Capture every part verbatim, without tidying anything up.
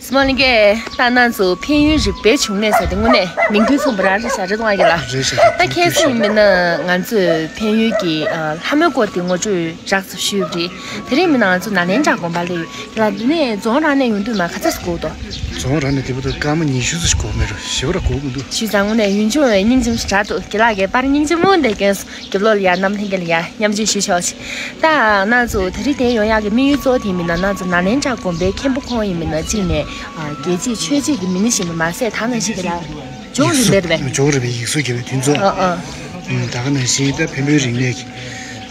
སྨོན་ལྷན་རྒྱས། ད་ང་ཚོ་ཕན་ཡོན་རིག་པའི་འབྱུང་གནས་ཟེར་དེ་དངོས་གནས་མིང་དོན་མཚུངས་པ་རང་རེད་ཤག་རེད་དོ་ང་གི་ལ། རེད་ཤག་ད་ཁྱེད་གསུངས་ཡིན་མིན་ན་ང་ཚོས་ཕན་ཡོན་གྱི་ཨ་ལྷ་མོའི་སྐོར་དེ་ངོ་སྤྲོད་རགས་ཙམ་ཞུས་པ་རེད། དེ་རིང་མིན་ན་ང་ཚོ་ནཱ་ལེནྡྲ་དགོན་པ་ལ་ཡོད་ལ། འདི་ནས་རྫོང་རང་ནས་ཡོང་དུས་མ་ག་ཚོད་ཅིག་འགོར་འདུག་རྫོང་རང་ནས་དེ་བར་དུ་སྐར་མ་ཉི་ཤུ་ཙམ་ཞིག་འགོར་མེད་རུང་ཞེ་པོ་ར་འགོར་མི་འདུག་ཞུས་ཙང་དངོས་གནས་ཡུལ་ལྗོངས་བའི་སྙིང་རྗེ་མོ་ཞིག་རག་འདུག་རྒན་ལགས་ཀྱིས་པར་སྙིང་རྗེ་མོ་འདི་སྐྱོན་སོང་། རྒྱབ་ལོགས་ལ་ཡ་རྣམ་ལྷན་རྒྱས་ལ་ཡ་མཉམ་སྤྱོད་ཞུ་ཆོག་ཅིག་ད་ང་ཚོ་དེ་རིང་དེ་ཡོང་ཡག་གི་དམིགས་ཡུལ་གཙོ་བོ་དེ་མིན་ན་ང་ཚོ་ནཱ་ལེནྡྲ་དགོན་པའི་མཁན་པོ་ཁོང་ཡིན་མིན་ན་གཅིག་ནས་ཨ་རྒྱལ་གཅེས་ཆོས་གཅེས་ཀྱི་མི་སྣ་ཞིག་ཡིན་པ་མ་ཟད། ད་ནང་བཞིན་གྱི་ལ་ཇོ་རིན་པོ་རེད་པས། ཇོ་རིན་པོ་ཡིག་གཟུགས་རྒྱལ་བའི་དེ་ཚོ། ཨ་ཨ། ཨུམ། ད་ག་ནང་བཞིན་ད་བོན་པོའི་རིག་གནས་ཀྱི་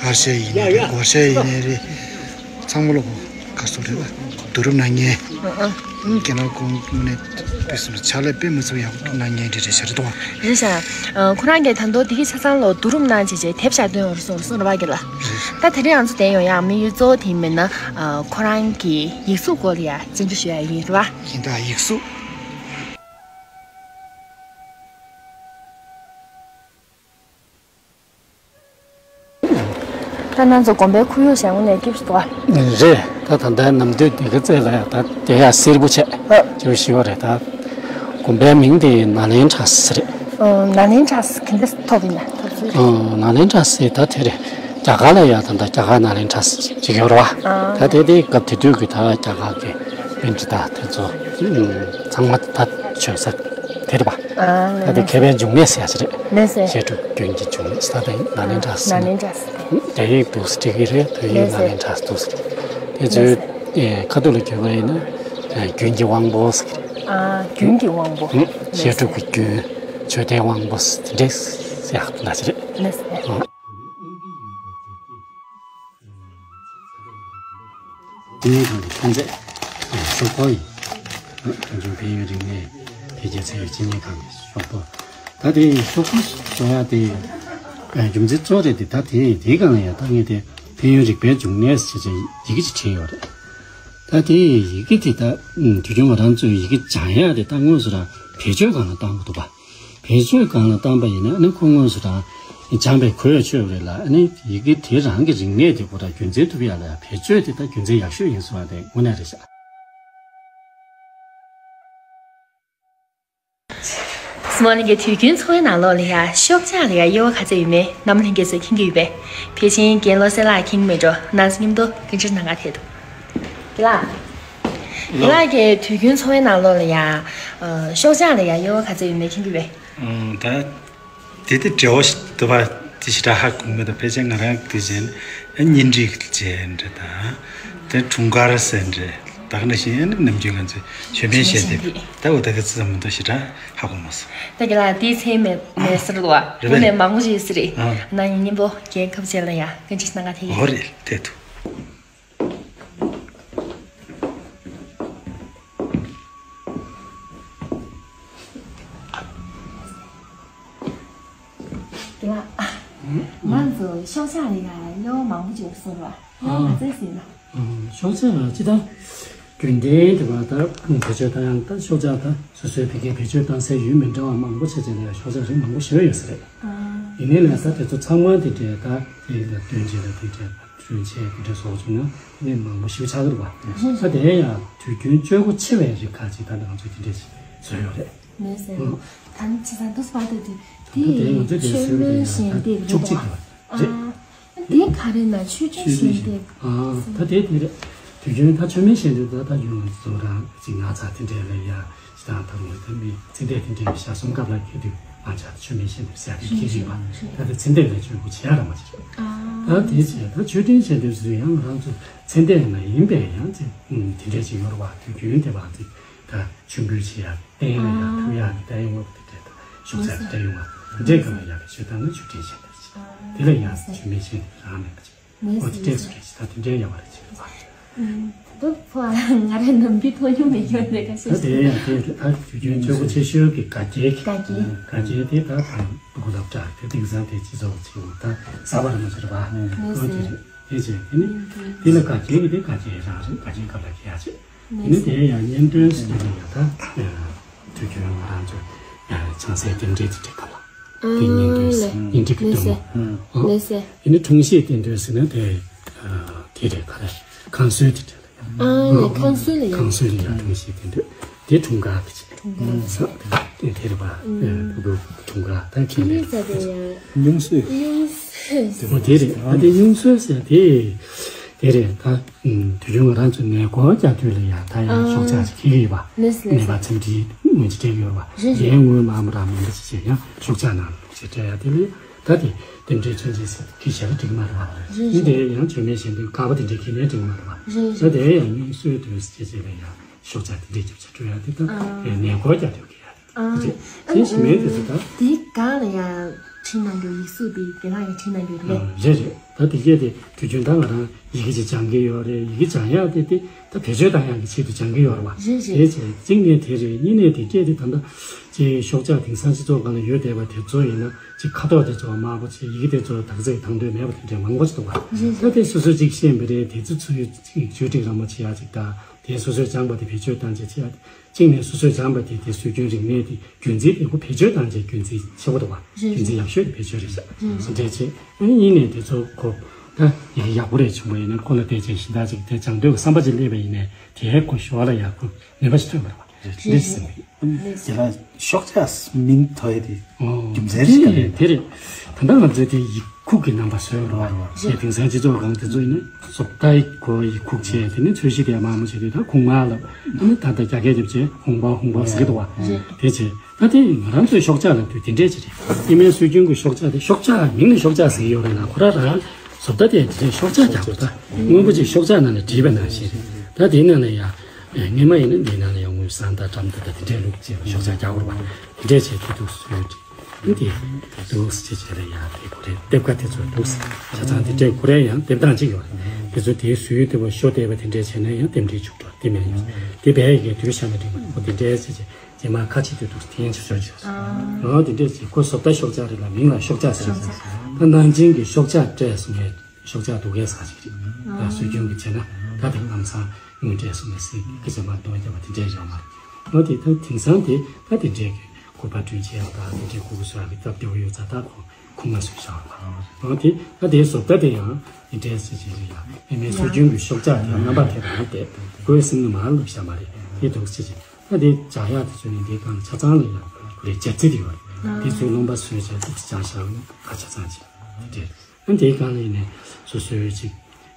ཨར་ཤ་ཡིན་ནའི་རེད། སྒོར་ཤ་ཡིན་ནའི་རེད། ཚང་མ་ལོ་གོ་ག་སོ་རེད་པ། བསྡུ་རུབ་གནང་མཁན། ཨ་ཨ། ཨུམ། ཁྱེད་རང་ཁོང་དངོས་གནས་དཔེ་སོང་ན་ཕྱག་ལས་དཔེ་མི་ཚུགས་ཡག་པོ་གནང་མཁན་རེ་རེ་ཤ་རེད་དོ། རེད་ཤག་ཨ། ཁོ་རང་གིས་ད་དུང་དེ་གི་ཆ་ཚང་ལོ་བསྡུ་རུབ་གནང་བྱས་བྱས་དེབ་ཞིག་བཏོན་ཡོད་རེད་གསུངས་རེད་གསུངས་རེད་པ་གི་ལ། རེད། ད་དེ་རིང་ང་ཚོ་དེ་ཡོང་ཡག་དམིགས་ཡུལ་གཙོ་བོ་དེ་མིན་ན་ཨ་ཁོ་རང་གི་ཡིག་གཟུགས་སྐོར་ལ་ཡ་སྤྱན་འབུལ་ཞུ་ཡག་ཡིན་རེད་པ། ཡིན་ད་ཡིག་གཟུགས། ད་ང་ཚོ་དགོན་པའི་ཁོར་ཡུག་བྱས་དངོས་གནས་སྐྱིད་པོ་ཞིག་འདུག་ཨ། རེད། ད་ད་ལྟ་ནམ་དུས་འདི་ག་ཚོད་ལ་ཡ་ད་དེ་ཡ་སེར་པོ་བྱས། ཨ། ཅིག་ཞུ་བ་རེད་ད། དགོན་པའི་མིང་དེ་ནཱ་ལེནྡྲ་ཟེར་རེད། ཨ། ནཱ་ལེནྡྲ་ཟེར་ག་འདྲ་ཐོབ་ཡིན་ན་ཐོབ་ཚུལ་རེད། ཨ། ནཱ་ལེནྡྲ་ཟེར་ད་དེ་རེད། རྒྱ་གར་ལ་ཡ་ད་ད་རྒྱ་གར་ནཱ་ལེནྡྲ་ཟེར་ཅིག་ཡོད་རེད་པ། ཨ། ད་དེ་དེ་སྐབས་དེ་དུས་ཀྱི་ད་རྒྱ་གར་གྱི་པཎྜི་ཏ་དེ་ཚོ་ཚང་མ་ད་བྱོན་ས་དེ་རེད་པ། ཨ། ད་དེ་མཁས་པའི་འབྱུང་གནས་ཟེར་ཡ་ཅིག་རེད། ལགས་སོ། བཤད་སྒྲུབ་རྒྱུན་གྱི་འབྱུང་གནས་ད་ད་ནཱ་ལེནྡྲ་ཟེར། ནཱ་ལེནྡྲ་ཟེར། དེ་ཡིག་འདུག་སེ་བྲིས་ཀྱི་རེད། བོད་ཡིག་ནཱ་ལེནྡྲ་ཟེར་འདུག་སེ་བྲིས། དེ་ཚོའི་ཁ་ཐུག་ལ་བསྒྱུར་བ་ཡིན་ན་རྒྱུན་གྱི་དབང་པོ་ཟེར་གྱི་རེད། ཨ། རྒྱུན་གྱི་དབང་པོ། བཤད་སྒྲུབ་ཀྱི་རྒྱུན། ཆོས་དད་དབང་པོ་ཟེར་དེ་འདྲས་ཟེར་ཡག་འདུག་ཟེར། ལགས་སོ། ཨ། སྤྱི་ནོར་གོང་གི་ཁྱབ་མཛད་ཤོག་སྦག་ཡིན། བོད་ལྗོངས་ཕན་ཡོན་རིག་གནས་འཕེལ་རྒྱས་ཚད་ཡོད་སྤྱི་གཉེར་ཁང་གི་ཤོག་སྦག་ད་དེ་ཤོག་སྦག་བཟོ་ཡ་དེ་རྒྱུ་མཚན་གཙོ་བོ་རེད་དེ། ད་དེ་དེའི་སྒང་ལ་ཡང་ད་ངས་དེ་ཕན་ཡོན་རིག་པའི་འབྱུང་གནས་ཟེར་བྱས་ཡི་གེ་ཅིག་བྲིས་ཡོད་རེད། ད་དེ་ཡི་གེ་དེ་ད་དུས་རྒྱུན་ང་རང་ཚོས་ཡི་གེ་སྦྱང་ཡ་དེ་ད་དངོས་སུ་ར་བེད་སྤྱོད་སྒང་ལ་བཏང་དགོས་འདུག་པ། བེད་སྤྱོད་སྒང་ལ་བཏང་པ་ཡིན་ན་ཨ་ནི་ཁོ་དངོས་སུ་རང་སྦྱངས་པའི་གོ་ཡ་ཆོད་པ་རེད་ལ། ཨ་ནི་ཡི་གེ་དེ་རང་གི་རིག་གནས་དེ་ཁོ་རང་རྒྱུན་འཛིན་ཐུབ་ཡ་ལ་ཡ་བེད་སྤྱོད་དེ་ད་རྒྱུ་མཚན་ཡག་ཤོས་ཡིན་གསུང་བ་དེ་དངོས་གནས་རེད་ཤག་སྨོན་ལྷན་རྒྱས། དུས་རྒྱུན་འཚོ་བའི་ནང་ལོགས་ལ་ཡ་ཤོག་ཆག་ལ་ཡ་དབྱེ་བ་ག་ཚོད་ཡོད་མེད་རྣམ་པ་ལྷན་རྒྱས་ཚོས་མཁྱེན་གྱི་ཡོད་པས། ཕལ་ཆེར་རྒན་བློ་གསལ་ལགས་མཁྱེན་གྱི་མེད་འགྲོ། ང་ཚོ་མཉམ་དུ་བཀའ་འདྲི་གནང་ག་ཐད་དུ། རྒན་ལགས། རྒན་ལགས་ཀྱིས་དུས་རྒྱུན་འཚོ་བའི་ནང་ལོགས་ལ་ཡ་ཨ་ཤོག་ཆག་ལ་ཡ་དབྱེ་བ་ག་ཚོད་ཡོད་མེད་མཁྱེན་གྱི་ཡོད་པས། ཨང་། ད་དེ་དེ་འབྲེལ་བ་ཞིག་འདུག་པ་དེ་ཞེ་དྲག་ཧ་གོ་མེད། ད་ཕལ་ཆེར་ང་རང་དེ་བཞིན་གཉེན་སྒྲིག་བྱས་འདྲ་དང་། དེ་འཁྲུངས་སྐར་ཟེར་འདྲ་ད་ག་ནང་བཞིན་ནམ་རྒྱུན་ང་ཚོས་མཆོད་མེ་བཞེངས་དེ་ད་འོ་ད་ག་ཚོད་ཙམ་མི་འདུག་ཞེ་དྲག་ཧ་གོ་མ་སོང་། ད་རྒན་ལགས་དེའི་མཚན་མེད་མེད་ཟེར་འདུག་པ། རེད་པས། དངོས་གནས་མང་པོ་ཞིག་ཟེར་རེད། ཨང་། ན་ཡིན་སྙིང་པོ་རྒན་ཁ་པོ་བྱས་ལ་ཡ་བཀའ་འདྲི་གནང་ག་ཐད་ཀྱི། འོ་རེད། དེ་ཐུག་དེ་ལ་ང་ཚོ་ཤོག་ཆག་ལ་ཡ་དབྱེ་བ་མང་པོ་ཅིག་ཡོད་ཟེར་བ། དབྱེ་བ་ག་ཚོད་ཟེར་ན། ཨང་། ཤོག་ཆག་ལ་སྤྱིར་བཏང་རྒྱུན་ལྡན་དེ་བ་ད་བེད་སྤྱོད་བཏང་ཡང་ད་ཤོག་ཆག་ད་སོ་སོའི་ཕ་གིའི་བེད་སྤྱོད་བཏང་སའི་ཡུལ་མི་འདྲ་བ་མང་པོ་བྱས་བྱས་ལ་ཡ་ཤོག་ཆག་རིགས་མང་པོ་ཞེ་པོ་ཡོད་ས་རེད། ཨང་། ཡིན་ནའི་ལས་ས་དེ་ཚོ་ཚང་མ་དེ་འདྲའི་ད་དེ་ལ་སྟོན་བྱས་ལ་དེ་འདྲའི། སྐྲུན་བྱས་དེ་འདྲ་བཟོ་བྱུང་ན་ནི་མང་པོ་ཞིག་ཆགས་ཀྱི་རེད་པ། ད་དེ་ཡང་དུས་རྒྱུན་སྤྱོད་སྒོ་ཆེ་བའི་རིགས་ཁག་ཅིག་ད་ང་ཚོས་དེ་འདྲས་བཟོས་ཡོད་རེད། མེད་ཟེར། ཨང་། ད་ནི་ཆེ་ས་འདུག་སེ་བར་དུ་དེ་ད་དེ་ང་ཚོས་དེ་བཟོས་པ་དེ་ཡང་ད་བཅུ་གཅིག་རེད་པ། རེད། ཨ་དེ་ག་རེ་ན་མཆོད་སྤྲིན་ཞལ་འདེབས། ཨ་ད་དེ་དེ་རེད། དུས་རྒྱུན་ད་མཆོད་མེ་ཞལ་འདེབས་ད་ད་ཡོང་བ་ཚོ་རང་ཅིག་ན་ཚ་དེ་འདྲས་ལ་ཡ། ད་ལྟ་ངོས་ད་མི་ཚེ་འདས་དེ་འདྲའི་མི་ཞག་གསུམ་སྐབས་ལ་ཁྱེད་དུས་ང་ཅག་མཆོད་མེ་ཞལ་འདེབས་ཟེར་ཡ་དེ་ཁྱེད་རིག་པ། ད་ལྟ་ཚེ་འདས་ལ་མཆོད་སྒོ་བྱེད་ཡ་ར་མ་བྱེད། ད་དེ་བྱས་ད་མཆོད་སྤྲིན་ཞལ་འདེབས་ཟེར་ཡང་ང་རང་ཚོ་ཚེ་འདས་ན་ཡིན་པས་ཡང་ཚེ་དེ་འདྲས་ཅིག་ཡོད་རེད་པ། དུས་རྒྱུན་དེ་བ་དེ་ད་མཆོད་འབུལ་བྱེད་ཡ་རྟེན་ལ་ཡ་ཕུལ་ཡ་གི་ད་ཡོང་བ་དེ་འདྲས་ད་ཤོག་ཚད་དེ་འདྲས་ཡོང་བ་དེ་འདྲས་སྐབས་ལ་ཡ་གི་མཆོད་སྟངས་ནི་མཆོད་སྤྲིན་ཞལ་འདེབས་བྱེད། དེ་ལ་ཡ་མཆོད་མེ་ཞལ་འདེབས་རང་མེད་པ་བྱེད། ངས་ཨོ་དེ་ཟེར་ཏེག་སུ་རེད་ད་དེ་འདྲའི་ཡག་པ་རེད་ཅེས་ཟེར། ཨུམ། དུ་ཕོ་ང་རེ་ནམ་པི་ཐོ་ཉུ་མེ་ཡོད་རེད་ཁ་ཤས་ད་དེ་ཡང་དེ་ད་དུས་རྒྱུན་སྤྱོད་སྒོ་ཆེ་ཤོས་ཀྱི་ག་གེ་ག་གེ་ག་གེ་དེ་ད་དང་སྤུ་གུ་སློབ་གྲྭ་དེ་དེང་སང་དེ་སྤྱི་ཚོགས་ཆེ་བོ་ད་གསར་པ་རེད་མ་ཟེར་བ། ཨོ་དེ་རེད། དེ་བྱས་དེ་ནི་དེ་ལ་ག་གེ་གི་དེ་ག་གེ་རང་རེད། ག་གེ་ག་ལ་གེ་ཡ་བྱེད། དེ་ནི་དེ་ཡང་བརྙན་འཕྲིན་ཟེར་ནས་ཡང་ད་དུས་རྒྱུན་ང་རང་ཚོ་ཡང་ཚང་སའི་རྟེན་འབྲེལ་དེ་འགྲིག་ག་ལ། དེ་ཉིན་དུས་ཉིན་གཅིག་གི་སྟོན་མོ། ཨོ། ལགས་སེ། ཡིན་ནི་འཁྲུངས་གཞས་བསྟན་དོན་ཟེར་ན་དེ་དེ་རེད། ག་རེ་ཁང་སོའི་དེ་འདྲ་ལ་ཡང་ ཨ་ཁང་སོལ་ལ་ཡང་ཁང་སོལ་ལ་ཡང་འཐུང་ཞིག་དེ་འདྲ། དེ་འཁྲུངས་སྐར་དེ་བྱས། འཁྲུངས་སྐར་དེ་དེ་རེད་པ། ཕྲུ་གུ་འཁྲུངས་སྐར་ད་ཁྱེད་ཀྱི་ས་དེ་ཡང་སྨྱུང་གསོས། སྨྱུང་གསོས། དེ་མོ་དེ་རེད། ད་དེ་སྨྱུང་གསོས་ཟེར་དེ་དེ་རེད། ད་དུས་རྒྱུན་ང་རང་ཚོ་ནས་སྒོ་རྒྱག་དུས་ལ་ཡང་ད་ཡང་ཤོག་ཆག་ཅིག་འཁྱེར་གྱི་ཡོད་པ། ནད་པ་འཚམས་འདྲིའི་ངོས་ཅིག་སྤྲད་ཀྱི་ཡོད་རེད་པ། རེད་རེད། ཡའི་སྔོན་མ་མ་རང་མང་པོ་ཅིག་བྱས་ཡང་ཤོག་ཆག་ནང་ལ་ལོག་ཅིག་སྤྲད་ཡ་དེ་ལས། ད་དེ་རྟེན་འབྲེལ་མཚོན་བྱེད་ཟེར་གྱི་ཞལ་ལ་འགྲིག་མ་རེད་བ། རེད་ཨ་རེད། དེ་ཡང་བཅོས་མའི་ཞལ་འདོན་དཀར་པོ་དེ་འདྲའི་གྱི་ནས་འགྲིག་མ་རེད་བ། རེད། ད་དེ་ཡང་སྨྱུང་གསོས་དོན་སྐྱེད་བྱེད་ལ་ཡང་ཤོག་ཆག་དེ་འདྲའི་རྒྱབ་ཆ་སྤྲོད་ཡ་དེ་ད་ཨ་ནས་སྒོ་རྒྱག་དུས་ཀྱི་ཡ་རེད། ཨ་རེད། ཨ་དེ་ཞི་མེད་དེ་ཚོ་ད། དེ་སྒང་ལ་ཡང་བྲིས་གནང་རྒྱུ་ཡིག་གཟུགས་དེ་དེ་ལ་ཡང་བྲིས་གནང་རྒྱུ་རེད། རེད་རེད། ད་དེ་སྐད་དེ་དུས་རྒྱུན་ད་ང་རང་ཡི་གེ་ཅིག་སྦྱང་གི་ཡོད་རེད། ཡི་གེ་སྦྱང་ཡ་དེ་དེ་ད་བེད་སྤྱོད་བཏང་ཡ་གི་ཆེད་དུ་སྦྱང་གི་ཡོད་རེད་བ། རེད་རེད། དེ་བྱས་གཅིག་ནས་དེ་རེད། གཉིས་ནས་དེ་སྐད་དེ་ད་ད། ཅེས་ཤོག་ཆག་དེང་སང་སྤྱི་ཚོགས་སྒང་ལ་ཡོད་བསྡད་པ་དེ་ཚོ་ཡིན་ན་ཅིག་ཁ་དོག་དེ་ཚོ་དམར་པོ་བྱས། ཡི་གེ་དེ་ཚོ་དག་ཚིག་དང་དོད་མེད་པ་དེ་འདྲའི་མང་པོ་ཞིག་འདུག་བ། ད་དེ་སོ་སོས་ཅིག་ཤེས་པ་རེད། དེ་ཚོ་ཚུར་ཅིག་བཅོས་སྒྲིག་རང་མོ་བྱེད་ཡ་ཅིག་དང་། དེ་སོ་སོས་སྦྱངས་པ་དེ་བེད་སྤྱོད་བཏང་བྱས་བྱེད་ཡ། གཅིག་ནས་སོ་སོས་སྦྱངས་པ་དེ་དེ་སྲོལ་རྒྱུན་རིག་གནས་དེ་རྒྱུན་འཛིན་དེ་ཁོ་བེད་སྤྱོད་བཏང་བྱས་རྒྱུན་འཛིན་ཆེ་བོ་འདུག་བ། རྒྱུན་འཛིན་ཡག་ཤོས་དེ་བེད་སྤྱོད་རེད་ཤག་འདྲ་བྱས། ཨ་ནི་གཉིས་ནས་དེ་ཚོ་ཁོ་ད་ཡི་གེ་ཡག་པོ་རེད་བྱུང་བ་ཡིན་ན་ཁོ་ལ་བལྟས་བྱས་གཞན་དག་ཅིག་དེ་སྦྱང་འདོད་ཀྱི་བསམ་པ་ཅིག་སླེབས་པ་ཡིན་ནའི་དེ་ཁོ་ཞོར་ལ་ཡག་པོ་ནུས་པ་ཞིག་ཐོན་པ་རེད་བ། རེད་རེད། དེ་ལ་ཤོག་ཆག་མིང་ཐོགས་ཡས་དེ་རྒྱུ་མཚན་ཞིག་ག་རེ་རེད། དེ་རེད། ད་ལྟ་ང་ཚོའི་དེ་ཡིག་ཁུག་གི་རྣམ་པ་བཟོས་རོགས། རེད། དེང་སང་སྤྱི་ཚོགས་སྒང་དེ་ཚོ་ཡིན་ན་བཟོ་ལྟ་ཡི་གོ་ཡིག་ཁུག་བྱས། དེ་ནས་ཚོས་གཞི་དེ་དམར་མོ་བྱས་དུས་ད་ཁུག་མ་ལབ། ཨ་ནི་ད་ལྟ་རྒྱ་སྐད་རྒྱབ་བྱས་ཧོང་པ་ཧོང་པ་ཟེར་གི་འདུག་བ། རེད། དེ་བྱས་ད་དེ་ང་རང་ཚོའི་ཤོག་ཆག་ལབ་དུས་དེ་འདྲས་ཅིག་རེད། སྐྱེ་དམན་སྲོལ་རྒྱུན་གྱི་ཤོག་ཆག་དེ་ཤོག་ཆག་མིང་ལ་ཤོག་ཆག་ཟེར་གི་ཡོད་རེད་ལ་ཁོ་རང་རང་བཟོ་ལྟ་དེ་དེ་འདྲས་ཤོག་ཆག་རྒྱག་དགོས། ད་སྔོན་པོ་ཅིག་ཤོག་ཆག་ནང་ནས་བྲིས་པ་ནང་བཞིན་རེད། ད་དེའི་ནང་ལ་ཡང་། ཨེ། སྔོན་མ་ཡིན་ན་འདིའི་ནང་ལ་ཡང་དངུལ་སྲང་དང་ཊམ་དང་དེ་འདྲའི་བླུགས་བྱས་པ་ཤོག་ཆག་རྒྱག་དགོས་པ། དེ་འདྲས་བྱས་དེ་འདུག་སེ་ཡོད་དེ། འདི་འདུག་སེ་བྱས་བྱས་ལ་ཡང་དེ་ཁོ་རའི་དེབ་ཀ་དེ་ཚོ་འདུག་སེ་ཆ་ཚང་དེ་འདྲས་ཁོ་རའི་ཡང་དེབ་ཐང་གཅིག་ཡོད་རེད། དེ་ཚོ་དེའི་ཟུར་དེ་བ་ཤོ་དེ་བ་དེ་འདྲས་བྱས་ན་ཡང་རྟེན་འབྲེལ་འཇུག་འགྲོ་དེ་མེད་ཡོད། དེ་བས་ཡི་གེ་དུས་ཤ་ན་འགྲིག་མ་རེད། ཁོ་དེ་འདྲས་བྱས་བྱས་རྗེས་མ་ཁ་ཕྱེ་དུས་འདུག་སེ་འཐེན་ཆོག་ཆོག་ཆོག་ཨ། འོ་དེ་འདྲས་བྱས་ཁོ་བཟོ་ལྟ་ཤོག་ཆག་རེད་ལ་མིང་ལ་ཤོག་ཆག་ཟེར། ད་ནང་ཆེན་གྱི་ཤོག་ཆག་སྤྲད་སོང་ངས། ཤོག་ཆག་སྡུག་གའི་ཟ་ཞིག་རེད། ད་སྲོལ་རྒྱུན་གྱི་བྱས་ན་ད་དེ་ལམ་སང་དངོས་འབྲེལ་སོང་ནས་སྲིད་སྐད་ཆ་མ་གཏོང་རྒྱབ་པ་དེ་འདྲས་ཡོད་མ་རེད། ལོ་དེ་ད་དེང་སང་དེ་ད་དེ་འདྲས་ཀྱི་སྐུ་པར་སྐྲུན་བྱེད་ཡག་ད་དེ་འདྲས་སྐུ་གུ་བཟོ་ཡག་གི་སྟབས་བདེ་བོ་ཡོད་ཙང་ད་ཁོ་ཁུངས་མ་བཟོས་བཞག་པ། ལོ་དེ་ད་དེའི་བཟོ་ལྟ་དེ་ཡང་དེ་འདྲས་སྲིད་ཅིག་རེད་ཡ། ཨེ་མའི་སྲོལ་རྒྱུན་གྱི་ཤོག་ཆག་དེ་རྣམ་པ་དེ་རང་བལྟས་བཀོད་སྲིད་ནི་མ་ལུག་བྱ་མ་རེད། དེ་འདུག་སྲིད་ཅིག་ད་དེ་སྦྱར་ཡག་དེ་ཚོ་ནི་འདིའི་སྒང་ཆ་ཚང་ལ་ཡང་ཁོ་རའི་སྦྱར་རྩི་དེ་ཡོད་རེད། དེ་ཚོའི་རློན་པ་བཟོས་བྱས་འདུག་སྦྱར་བཞག་ནི་ཁ་ཆ་ཚང་ཅིག་དེ་འདྲས། ཨ་དེའི་སྒང་ལ་ཡིན་ནའི་སོ་སོའི་ཅིག་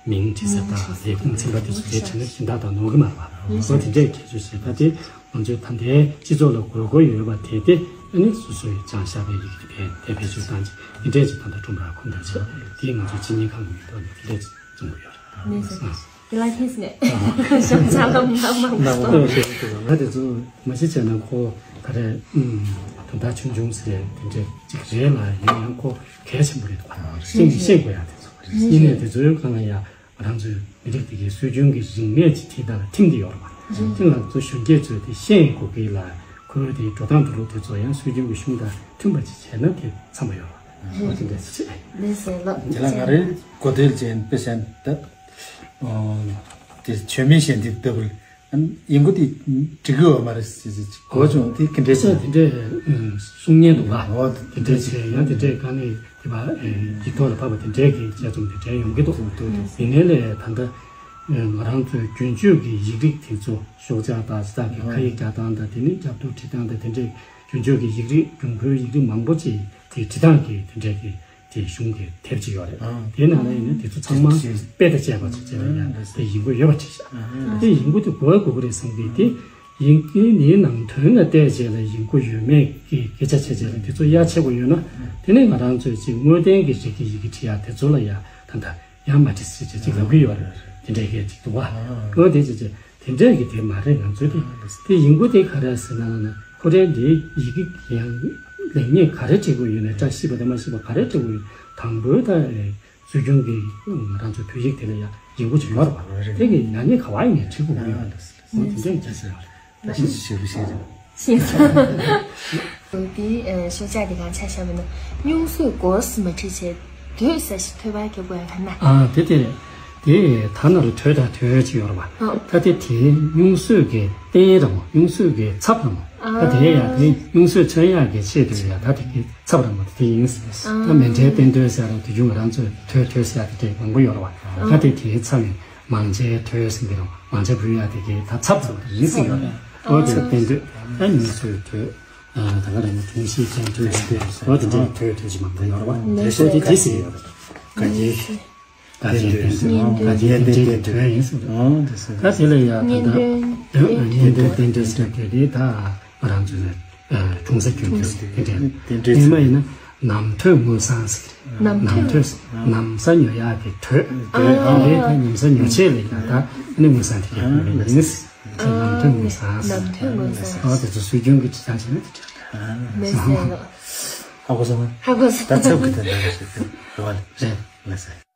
མིང་བྲིས་ས་དང་ལས་ཁུངས་ཚན་པ་དེ་ཚོ་དེ་བྲིས་ན་གཞན་དག་དང་ནོར་གི་མ་རེད་པ། འོ་དེ་འདྲས་ཁྱད་ཆོས་བྱས། ད་དེ་ང་ཚོའི་ད་ལྟའི་སྤྱི་ཚོགས་ལ་དགོས་མཁོ་ཡོད་པ་དེ་དེ་ཨ་ནི་སོ་སོའི་སྦྱངས་བཞག་པའི་ཡི་གེ་དེ་བས་དེ་བེད་སྤྱོད་བཏང་ཅིག་དེ་འདྲས་ཅིག་ད་ལྟ་ཁྲོམ་ར་ཁུངས་དང་བྱས་དེ་ང་ཚོའི་སྤྱི་གཉེར་ཁང་གི་མིང་ཐོག་ནས་དེ་འདྲས་ཅིག་བཙུགས་ཀྱི་ཡོད་རེད། ནས་ཟེར། དེ་ལ་ཁེངས་སེ་ནས་ཤམ་ཚ་ལམ་ལམ་མང་པོ། ང་དེ་ཚོ་མ་གཞི་བྱས་ན་ཁོ་ག་རེ་དོན་དག་ཆུང་ཆུང་ཟེར་དེ་འདྲས་ཅིག་རེད་ལ་ཡིན་ཡང་ཁོ་གལ་ཆེན་པོ་རེད་འདུག་བ། ཤེས་ནས་ཤེས་དགོས་ཡ་དེ་ཚོ་ཡིན་ནས་དེ་ཚོའི་སྒང་ལ་ཡ་ང་རང་ཚོའི་མི་རིགས་དེ་གའི་སྲོལ་རྒྱུན་གྱི་རིག་གནས་ཅིག་དེ་དང་ལ་ཐིམ་དེ་ཡོད་རེད་བ། དེ་ང་ཚོ་གཞོན་སྐྱེས་ཚོས་དེ་ཤེས་དགོས་ཀྱི་ལ་ཁོའི་དེ་འགྲོ་སྟངས་འགྲོ་ལུགས་དེ་ཚོ་ཡང་སྲོལ་རྒྱུན་གྱི་གཞུང་དང་མཐུན་པ་ཅིག་བྱས་ན་དེ་འཚམ་པ་ཡོད་རེད་བ། འོ་དེ་འདྲ་ཞིག་བྱས། ལགས་སོ་ལགས། དེ་ལ་ང་རའི་གོ་ཐོས་ཅན་དཔེ་བཤད་ད། ཨོ། དེ་བཅོས་མའི་ཞལ་འདེབས་ལྟ་བུར་ཡིན་གོ་དེ་འགྲིག་གི་ཡོད་མ་རེད་ཟེར་ཟེར་གོ་བྱུང་། དེ་ག་འདྲས་ཟེར་དེ་འདྲས་གསུང་མཁན་འདུག་ག་ཨོ་དེ་འདྲས་བྱས་ཡང་དེ་འདྲས་ག་ནས་དེ་བ་ཡིག་ཐོག་ལ་ཕབ་པ་དེ་འདྲས་ཀྱི་དཔྱད་རྩོམ་དེ་འདྲས་ཡོང་གི་འདུག་དེ་ནས་ལས་ད་ལྟ་ང་རང་ཚོའི་རྒྱུན་སྤྱོད་ཀྱི་ཡིག་རིགས་དེ་ཚོ་ཤོག་ཆག་དང་ཅི་དག་གི་ཁ་ཡིག་རྒྱག་སྟངས་དང་དེ་ནས་རྒྱབ་གཏུག་བྲིས་སྟངས་དང་དེ་འདྲས་རྒྱུན་སྤྱོད་ཀྱི་ཡིག་རིགས་རྒྱུན་མཁོའི་ཡིག་རིགས་མང་པོ་ཅིག་དེ་བྲིས་སྟངས་ཀྱི་དེ་འདྲས་ཀྱི། དེ་གཞུང་གི་དེབ་ཅིག་ཡོད་རེད། ཨང་། དེའི་ནང་ལ་ཡིན་ན་དེ་ཚོ་ཚང་མ་དེ་དཔེ་དང་བཅས་པ་ཅིག་བྱས་པ་ཡང་དེ་ཡིན་དགོས་ཡོད་པ་ཅིག་བཞག་དེ་ཡིན་དགོས་དེ་དགོས་དགོས་ཀྱི་རེད་བསམ་གི། དེ་ཡིན་གྱི་ནི་ནང་དོན་ལ་བལྟས་བྱས་ལ་ཡིན་དགོས་ཡོད་མེད་ཀྱི་སྐད་ཆ་བྱས་བྱས་ལ་དེ་ཚོ་ཡ་ཆེ་དགོས་ཡོད་ན། དེ་ནས་ང་རང་ཚོས་ཅིག་དངོས་བསྟན་གྱི་རིགས་ཀྱི་ཡི་གེ་བྲིས་ཡ་དེ་ཚོ་ལ་ཡ་ད་ལྟ་ཡང་མ་བྲིས་ཟེར་བྱས་ཅིག་ལབ་གི་ཡོད་རེད། དེ་འདྲའི་སྐད་ཅིག་འདུག་བ། འོ་དེ་བྱས་བྱས། དེ་འདྲས་ཀྱི་དེ་མ་རེད། ང་ཚོའི་དེ་དེ་ཡིན་གོ་དེ་ག་རེ་ཟེར་ན་ན་ཁོ་རའི་འདི་ཡི་གེ་ཡང་ལེགས་ཉེས་ག་རེ་བྲིས་དགོས་ཡོད་ན། བཀྲ་ཤིས་པ་དང་མ་ཤིས་པ་ག་རེ་བྲིས་དགོས་ཡོད། དང་པོའི་ད་སྲོལ་རྒྱུན་གྱི་ང་རང་ཚོའི་བོད་ཡིག་དེ་ལ་ཡང་ཡིན་གོ་ཅིག་ཡོད་རེད་པ། དེ་གི་ཡང་ཉེས་ག་བ་ཡིན་ནའི་བྲིས་དགོས་ཀྱི་ཡོད་རེད། འོ་དེ་འདྲས་ཀྱི་ཟེར་བ་རེད། ད་ཤེས་ཤེས་ཤེས་ཤེས་རེད། ཤེས་སོང་། དེ་ཤོག་ཆག་དེ་གང་ཆ་བཞག་པ་ན་སྨྱུང་གསོས་སྒོ་ཟིན་མ་ཁྲིད་བྱས་དུས་ས་ཞིག་ཐོད་པ་རྒྱབ་དགོས་ཡ་ག་ན། ཨ་དེ་དེ་རེད། དེ་ད་ན་རུ་ཐོད་དང་ཐོད་ཅིག་ཡོད་རེད་པ། ཨ། ད་དེ་དེ་སྨྱུང་གསོས་ཀྱི་རྟེན་ར་མོ། སྨྱུང་གསོས་ཀྱི་ཚབ་ར་མོ། ཨ། ད་དེ་ཡང་དེ་སྨྱུང་གསོས་མཚོན་ཡག་གི་ཆེད་དུ་ཡ་ད་དེ་གི་ཚབ་ར་མོ་དེ་དེ་ཡིན། ཨ། ད་མཎྜལ་རྟེན་མདོས་ཟེར་ར་དེ་རྒྱུ་ང་རང་ཚོས་ཐོད་ཐོད་ཟེར་ཡ་དེ་དེ་མང་པོ་ཡོད་རེད་པ། ཨ། ད་དེ་དེའི་ཚབ་ཡིན། མང་ཆེ་ཐོས་ཟེར་གྱི་རེད། མང་ཆེ་བུ་ཡ་དེ་གའི་ད་ཚབ་ཚུབ་རེད་ཟེར་གྱི་རེད། འོ་དེ་བསྟན་དུས་ཨ་ནི་ཚོས་ཐོས། ད་ག་རེ་ནི་དུས་ཤིག་ཅན་ཐོས་ཟེར། འོ་དེ་འདྲའི་ཐོས་ཐོས་ཅིག་མང་པོ་ཡོད་རེད་བ། དེ་ཚོ་དེ་དེ་ཟེར་གྱི་ཡོད་རེད། ག་གི། ག་གི་བསྟན་དུས་ག་གི་བསྟན་དུས་ཐོས་ཡིན་ཟེར། འོ་དེ་ཟེར། ད་དེ་ལ་ཡ་ད་ད་གཉེན་དོན་བསྟན་དུས་ཟེར་དེ་དེ་ད། ང་རང་ཚོའི་ཨ་ཁྲུང་ས་རྒྱུན་དུ་དེ་འདྲ། དེ་འདྲ་ཨེ་མ་ཡིན་ན་ནམ་ཐོས་མུན་སངས་ཟེར། ནམ་ཐོས། ནམ་ཐོས། ན་བཟའ་ཉོ་ཡག་གི་ཐོས། ཨ། དེ་ནས་ད་ཉམས་སུ་ཉོ་ཆེད་ལ་ཡིན་ན་ད་ཨ་ནི་མུན་སངས་དེ་གའི་ཕུལ་བ་ཡིན། ནམ་ཐོས་མུན་སངས་ཟེར། ནམ་ཐོས་མུན་སངས། ཨ་དེ་ཚོ་སྲོལ་རྒྱུན་གྱི་ཁྲིད་སྟངས་བྱས་ན་དེ་འདྲ། མི་ཟེར་ལོ། ཧ་གོ་སོང་ང་། ཧ་གོ་སོང་། ད་ཚབ་ཀྱི་དོན་དག་ཞིག་རེད་བ། རེད། མི་ཟེར།